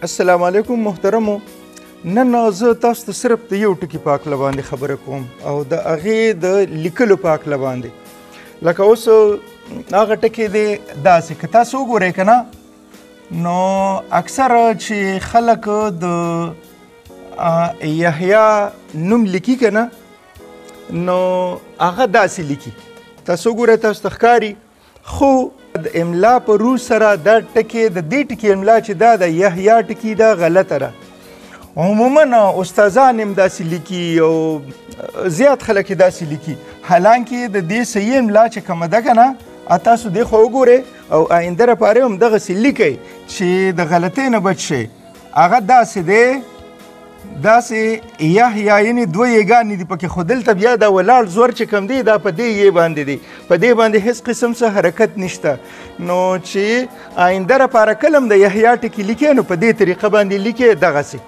السلام علیکم محترمو. نن زه تاسو ته صرف د یو ټکي په هکله باندې خبره کوم او د هغې د لیکلو په هکله باندې. لکه اوس هغه ټکی دی داسې، که تاسو وګورئ که نه، نو اکثر چې خلک د یحیی نوم لیکي که نه، نو هغه داسې لیکي. تاسو وګورئ، تاسو ته ښکاري، خو د املا په رو سره دا ټکی، د دې ټکي املا چې دا د یحیی ټکی دا غلطه ده. عموما استادان هم داسې لیکي او زیات خلک یې داسې لیکي، حالانکه د دې صحیح املا چې کومه ده که نه، تاسو دې خو وګورئ او آینده لپاره هم دغسې لیکئ چې د غلطۍ نه بچ شئ. هغه داسې دی، داسې یحیی، یعنې دوه یګانې دي پکې، خو دلته بیا دا ولاړ زور چې کوم دی دا په دې یې باندې دی، په دې باندې هېڅ قسم څه حرکت نشته. نو چې آینده لپاره کله هم د یحیی ټکي لیکئ، نو په دې طریقه باندې لیکئ دغسې.